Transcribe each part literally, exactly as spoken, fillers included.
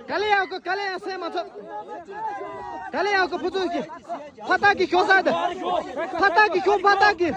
ག་ལེ་ཡག་གོ། ག་ལེ་ཡག་སེམས་མ་ཐོབ། ག་ལེ་ཡག་གོ། ཕུ་ཚུགས་ཀྱི། ཕ་ཐག་གི་ཤོག་ས་དེ། ཕ་ཐག་གི་ཤོག་ཕ་ཐག་གི།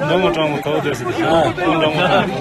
འདྲ་མོ་སྤྲང་མོ་ཐོག་དེ་སི། ཨ། འདྲ་མོ།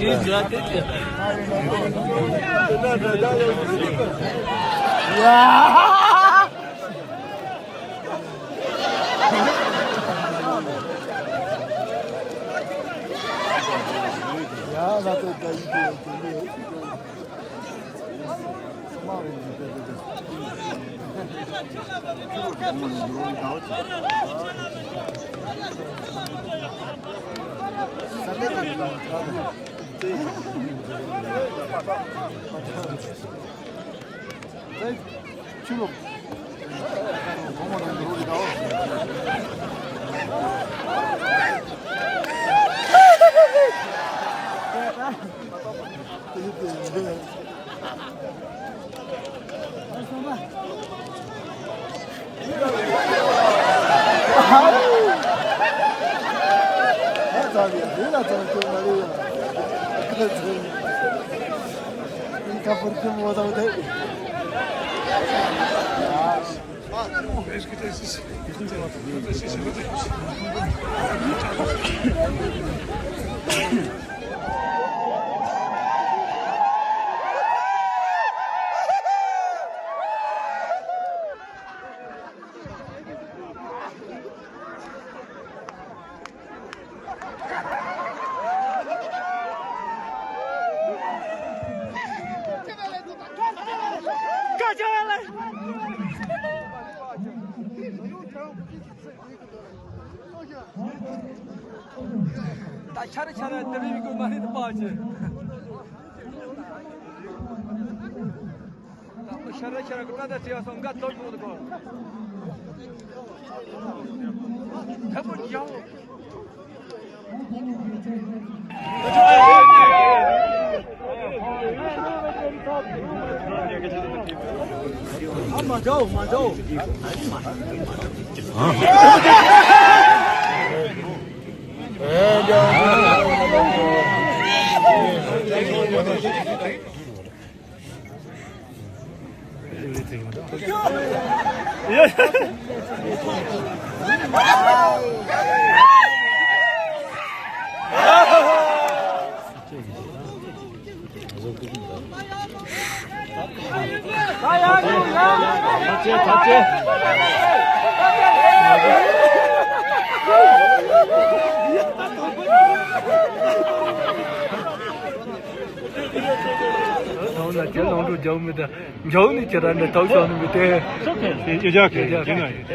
ད་ཆ་རེ་ཆ་རེ་དེ་རིང་གི་མ་ཧེ་ཏི་པ་ཆེ། ད་ཤ་ར་ཤ་ར་གི་ད་ད་ཅི་ཡ་སོང་ག་ཏོག་ཏོག་ཏོག་ད་པོ་ཡ། མ་འཇོག་མ་འཇོག་ཐོག་ན་ཁྱེད་ལོང་འགྲོ་རྒྱག་མི་དང་། མཇལ་ནས་ཁྱེད་རང་འདྲ་ཐོག་ཤོར་ནི་མི་དེ། ཡོད་ཡག་གི་ཡོད་ཡག་གི།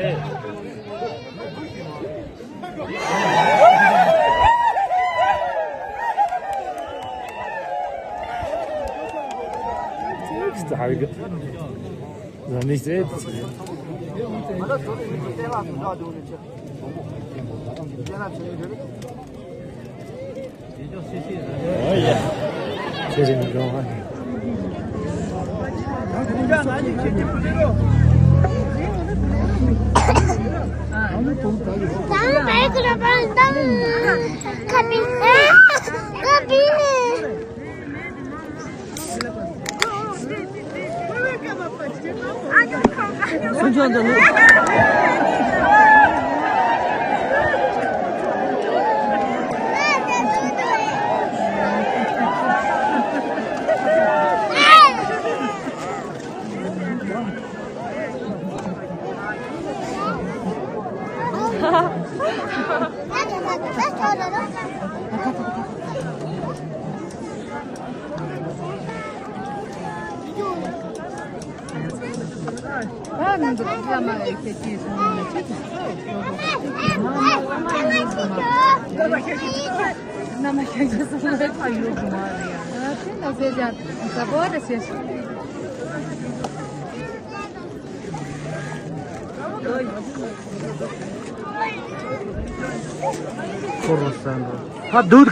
ཁོ་རོ་སན་རོ། ཧ་དུད།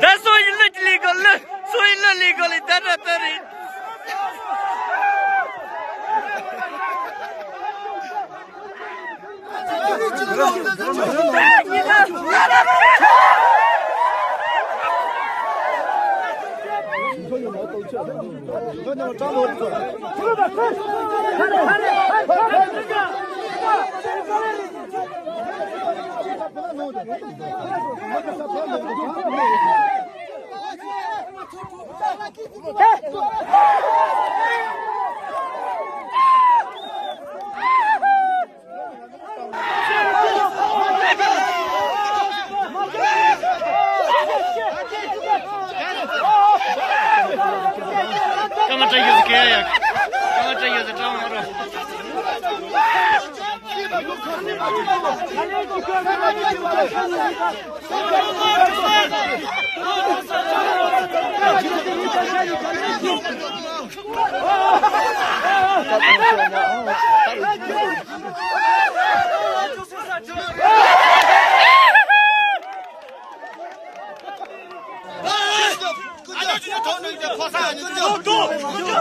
ད་སོ་ཡི་ལུ་ལི་གོ་ལུ། སོ་ཡི་ལུ་ལི་གོ་ལི་ད་ད་ད་རེད། སྐར་མ་བཀྲ་ཤིས་སུ་གས་ཡ། སྐར་མ་བཀྲ་ཤིས་སུ་བཀྲ་མ་རོ།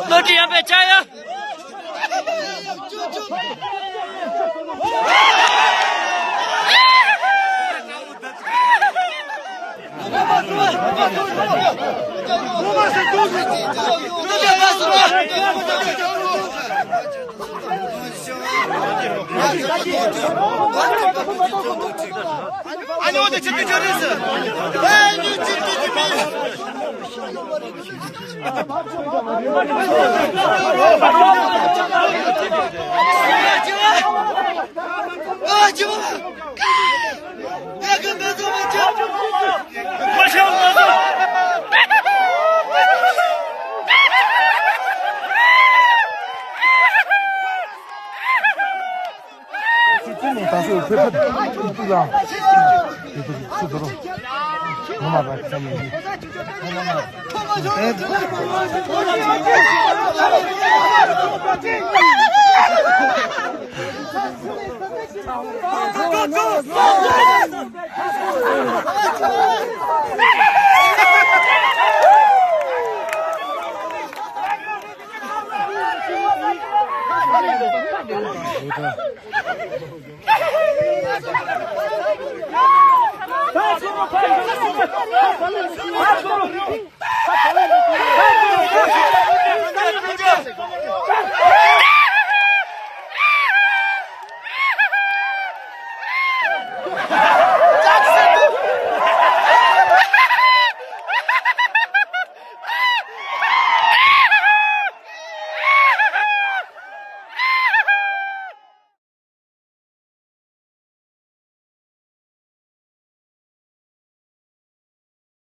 བློ་གྲོས་ཡངས་པའི་ཕྱག་ཡ། ཅི་ནས་ད་སོ་ཕེ་ཕེ་ཏུ་ལ་ཡི་ཏུ་སུ་དུ་རུ་ངོ་མ་ར་ཁ་ཡི།